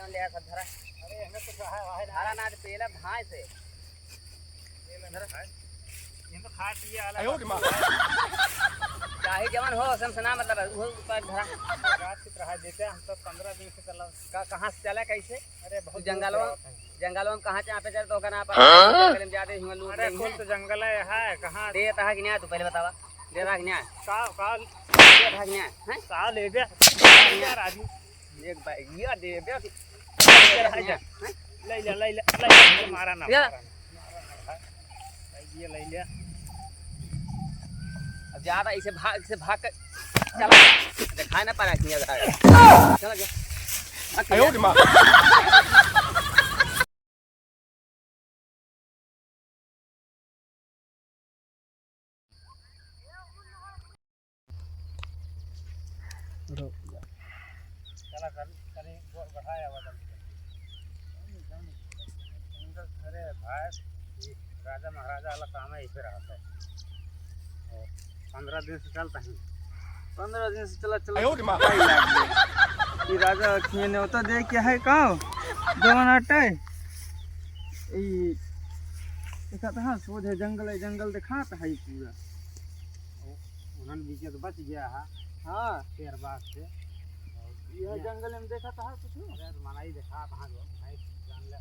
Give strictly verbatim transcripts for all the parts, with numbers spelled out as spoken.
ले आ सब धरा। अरे, हमें कुछ रहा, रहा है ना। धरा ना, पहले भाई से। ये ले धरा। भाई। ये तो खा पिए वाला अयो रे माँ। चाहे जवन हो, हमसे ना मतलब है, वो ऊपर धरा। बात चित रहा, जैसे हम सब पन्द्रह दिन से चला। का, कहाँ से चला, कैसे? अरे, बहुत तू दूर से जंगलवा, आवत है। जंगलवा में कहाँ से यहाँ पे चल, तो का ना पता, हाँ? जंगल में जाते ही हुआ लूट अरे, लेंगे। कुल तो जंगल है, है, कहाँ? देता है कि नहीं, तू पहले बतावा। देता है कि नहीं? का, का? देता है कि नहीं? हैं? का ले दे? देता है कि नहीं? राजू। एक बार ये दे दे। ले ले, ले ले, ले ले, मारा ना, या। मारा ना, मारा ना, भाई। ये ले ले। अब ज्यादा इसे भाग, इसे भाग कर चला। दिखाई ना पड़ा कि ये आ गया। चला गया। आयो रे माँ। चला, कल, कल ही गोर बढ़ाया हुआ जल्दी। अरे भाई, ये राजा महाराजा वाला काम है, इसे रहता है। और पन्द्रह दिन से चलता है। पन्द्रह दिन से चला, चला, आयो रे माँ। भाई लाग गए। ये राजा खिए न्योता दे क्या है का? जवन आटे। ई देखा था, सोझे जंगल है, जंगल दिखाता है पूरा। उन्हन बीचे तो बच गया है। हाँ। शेर बाघ से। और यह ये जंगल में देखा था कुछ? अरे, तो मनाई देखा था, जो भाई जान ले,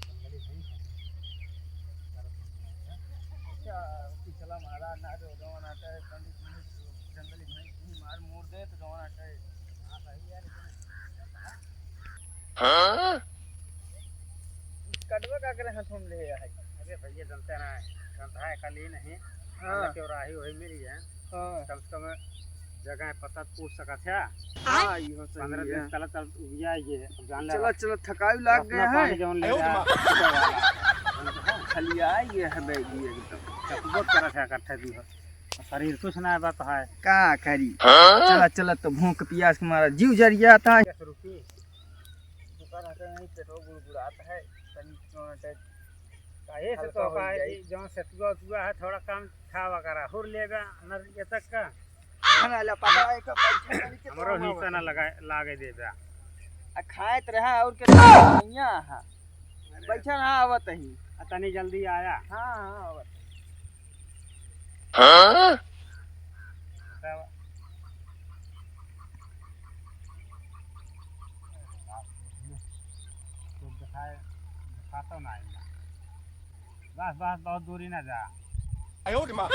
जंगली नहीं है। अच्छा, पिछला महाराज ना जो जवन आता है, पंडित जी, जंगली भाई, मार मोड़ दे, तो जवन आता है। हाँ, सही है, लेकिन हाँ? कटवा का करे हाथ में ले है? अरे भैया, जनते ना, जनता है, कल ही नहीं, हाँ। हालांकि और आही वही मिली है। हाँ। कम से कम जगह पता पूछ सकत है। हाँ, इहो सही पन्द्रह दिन है। चला, चल, उबिया ये, अब जान ले चला, रहा। चला, थकाऊ लाग अपना गया पानी है। जौन ले आयो रे रहा, माँ। पीछे वाला। खलिया ये है बैगी एकदम। चकबो तरह से इकट्ठा भी हो। शरीर कुछ ना बात है। का करी? हाँ? चला, चला, तो भूख पियास के मारा जीव जरिया था। रुकी। दुकान हटे नहीं, पेटो गुड़गुड़ात है, तनी क्यों हटे? काहे से हल्का तो हो का है जाई। कि जौन सतुआ उतुआ है, थोड़ा कम खावा करा, हुर लेगा, न ये तक का। खाना ला पका है, कब बैठे तनी के हमरो तो ही हम तना लगा, लागे देबा। आ खाए त रहा, और के दुनिया है। अरे। बैठा ना, आवत ही। आ तनी जल्दी आया। हाँ, हाँ, आवत ही। हाँ? तो दिखाए, दिखाता ना है। बस, बस, बहुत दूरी ना जा। आयो रे माँ।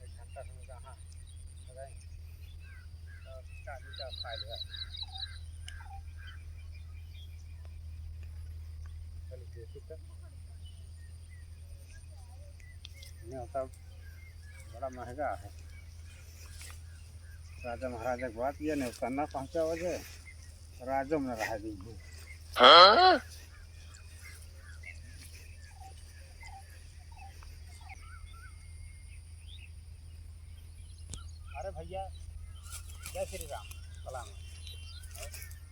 एक घंटा से कहाँ रहे? और चाबी का फाइल है। चलिए, देखिए तो। न्योता बड़ा महंगा है। राजा महाराजा के बात ये न्योता ना पहुँचा वजह, राजो में रह गई है। हाँ? अरे भैया, जय श्री राम, सलाम।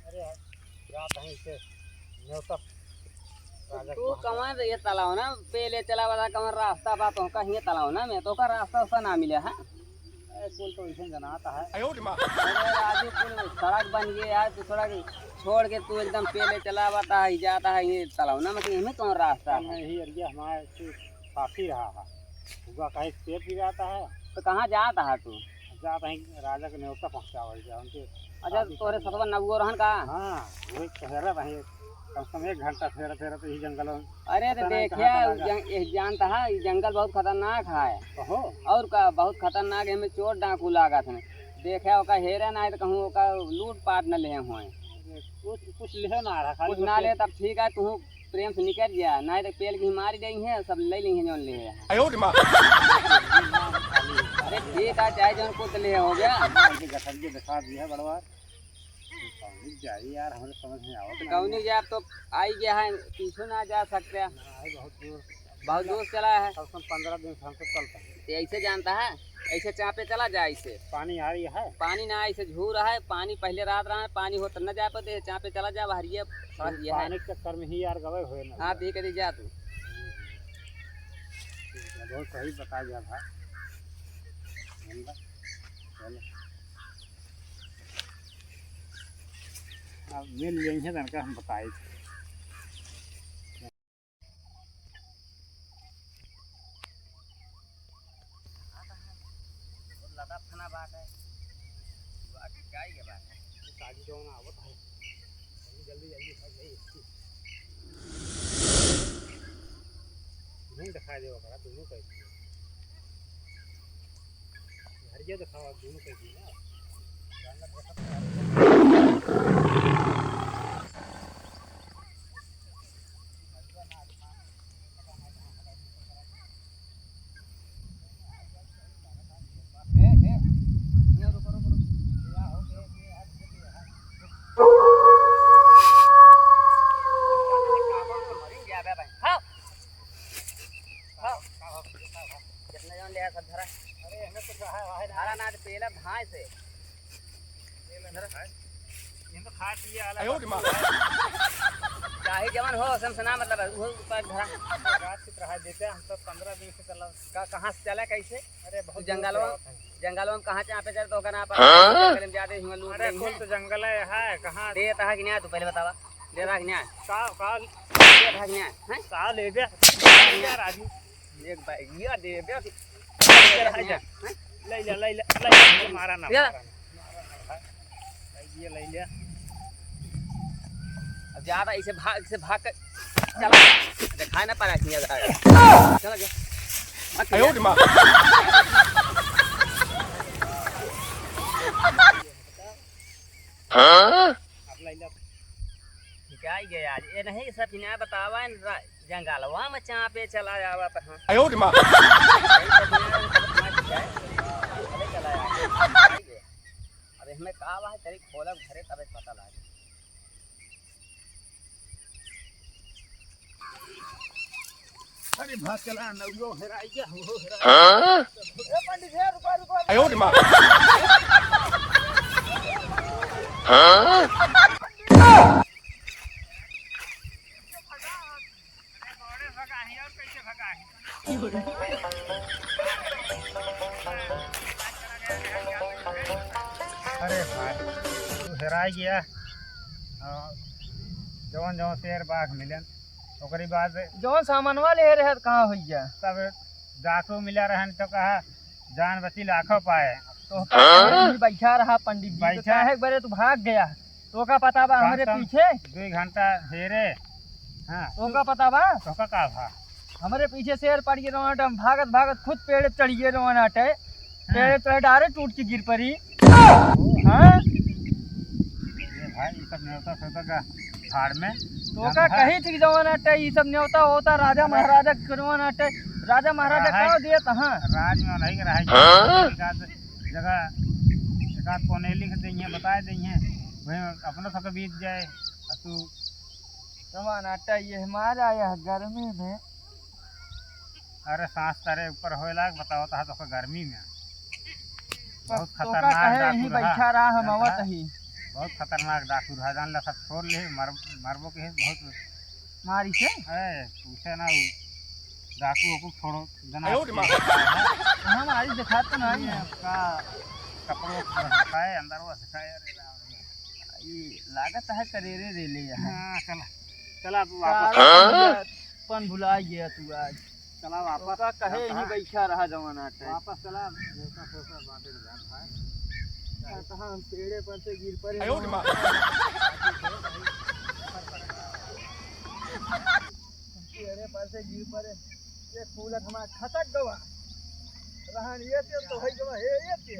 अरे यार, जात हैं इसे न्योता राजा तू के वहाँ। कवन रहिए तलाव ना, पहले चला बता कवन रास्ता बा, तो का हिए तलाव ना में, तो का रास्ता उसका ना मिले, हाँ? अरे कुल तो इसे जनाता है। आयो रे माँ। अरे राजू, कुल सड़क बन गई यार, तू सड़क छोड़ के तू एकदम पहले चला बता, ही जाता है ये तलाव ना, मतलब इनमें कौन रास्ता है? नहीं, ये एरिया हमारे से काफी रहा है। हुआ कहीं पेट भी जाता है। तो कहाँ जाता है तू? जाता है राजा के न्योता पहुँचावल जाए उनके। अच्छा, शादी तोरे करने। सतवा नौगो रहन का? हाँ, वही ठहरा रहे, कम से कम एक घंटा ठहरा, ठहरा तो यही जंगल में। अरे, तो पता नहीं देखिया, कहाँ चला गया। जंग-, ये जानता है, ये जंगल बहुत खतरनाक है। कहो। और का, बहुत खतरनाक है, हमें चोर डाकू लागत हैं। देखिया, ओका हेरे ना है तो कहूँ ओका लूट पाट न ले होए। कुछ, कुछ ले ना रहा, खाली कुछ ना बस ले, तब ठीक है, तू प्रेम से निकल गया, नहीं तो पेल की मारी गई है, सब ले ली हैं जौन ले है। आयो रे माँ। अरे ठीक है, चाहे जौन कुछ ले हो गया। मार के गठन के दिखा दिया है बड़वा। कौनी जाई यार, हमरे समझ में आवत तो नहीं कौनी है। जाए, अब तो आई गया है, पीछे ना जा सकते हैं। ना, आई बहुत दूर। बहुत दूर चला है। कम से कम पन्द्रह दिन से हम तो चलता है। तो ऐसे जानता है? ऐसे चापे चला जा ऐसे। पानी आ रही है? पानी ना, ऐसे झूर है, पानी पहले रात रहा है, पानी होत न जा पाते, चापे चला जा, बाहर ये, बाहर ये है। पानी के चक्कर में ही यार गवे हुए ना। हाँ, तो ये करी जा तू। बहुत सही बता दिया भाई। चलो। अब मिल जाइए तनका हम बताई। लदा फना बात है। बाकी क्या ही है बात है। ताजी जौन आवत है। जल्दी, जल्दी, जल्दी भाग जाइए। नहीं दिखाई देवा करा, दोनों का ही। घर के दिखावा, दोनों का ही ना। कितना जन ले आया सब धरा। अरे, हमें कुछ रहा है, रहा है ना। धरा ना, तो पेला धाय से। ये तो खा पिए वाला आयो रे माँ। चाहे जवन हो, समसे ना मतलब है, वो ऊपर धरा। रात की तरह देते हैं, हम तो पन्द्रह दिन से चला। का, कहाँ से चला, कैसे? अरे, बहुत तू जंगलवा, दूर से आता है। जंगलवा में कहाँ चापे चल, तो का ना पता। हाँ? जंगल में जाते हुए लूट अरे, लेंगे। कुल तो जंगल है, है, कहाँ? दे रहा कि नहीं, तू पहले बतावा। दे रहा कि नहीं? का, का? दे रहा कि नहीं? हैं? का ले दे? दे रहा कि नहीं? यार, आदमी। एक बार ये दे दे कि ले ले, ले ले, ले ले, मारा ना, या। मारा ना, मारा ना। ये ले ले। अब ज्यादा इसे भाग, इसे भाग कर चला। दिखाई ना पड़ा कि ये आ गया। चला गया। मत आयो रे माँ। हाँ? अब ले ले। क्या ही गया आज? ये नहीं, सब इन्हें बतावा, इन रा-, जंगलवा में चापे चला जावा तो हाँ। आयो रे माँ। अरे चला यार। अब इसमें का बा, तेरी खोलब घरे तबे पता लागे। अरे भाग चला, नौरो हेराई गया, हो हेराई। हाँ? ए पंडित, हे रुको, रुको, रुको। आयो रे माँ। हाँ? अरे भाई, तू हेराई गया। हाँ, जौन जौन शेर बाघ मिलन, ओकरी बाद जौन सामानवा ले रहे त कहाँ होइया? तब डाकू मिला रहन तो कहा, जान बची लाखों पाए। तो हाँ? कहे भी बैठा रहा पंडित जी, तो बैठा। काहे एक बारे तू भाग गया? तोका पता बा कम हमरे से कम पीछे? दुई घंटा हेरे। हाँ। तोका पता बा? तोका का भा? हमरे पीछे शेर पड़ गए रवाना, हम भागत भागत खुद पेड़ चढ़ गए रवाना टे। हाँ। पेड़ चढ़ डारे टूट के गिर पड़ी। हाँ? ये भाई, ये सब नेवता सेवता का भाड़ में। तोका जानता है? कही थी जवाना टे, ये सब नेवता होता राजा राजा महाराजा करवाना टे। राजा महाराजा रहा है। का दिया तहाँ? राज में नहीं रहा है। हाँ? एक आध जगह, एक आध कोने लिख देइहे, बताए देइहे, वहीं अपना सबके बीत जाए। आ तू जवाना टे, ये मारा यह गर्मी में। अरे सांस तारे ऊपर होए लाग, बताओ तो, तो गर्मी में। बहुत तोका खतरनाक कहे डाकू यहीं रहा। बैठा रहा, हम जानता आवत है? ही। बहुत खतरनाक डाकू रहा, जान ला सब छोड़ ले, मर-, मरबो के है, बहुत मारी से? ए, पूछे ना, उ डाकू ओकू छोड़ो, जना आयो रे माँ। हम आज दिखात तो नहीं है। का कपड़ों को हटाए, अंदर वो हटाए, अरे राम रे। ई लागत है करेरे रे ले यहाँ। हाँ, चला। चला, अब वापस। सारा हाँ? पन भुला गया तू आज। चला वापस। ओका कहे चलता ही है। बैठा रहा जवाना टे। वापस चला, देवता सोचा बाटे जान भाई। कहाँ हम पेड़े पर से गिर पड़े। आयो रे माँ। पेड़े पर से गिर पड़े। ये फूलक हमारा खटक गवा। रहन ये से तो है गवा, हे ये से।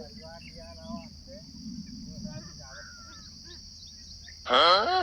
हाँ?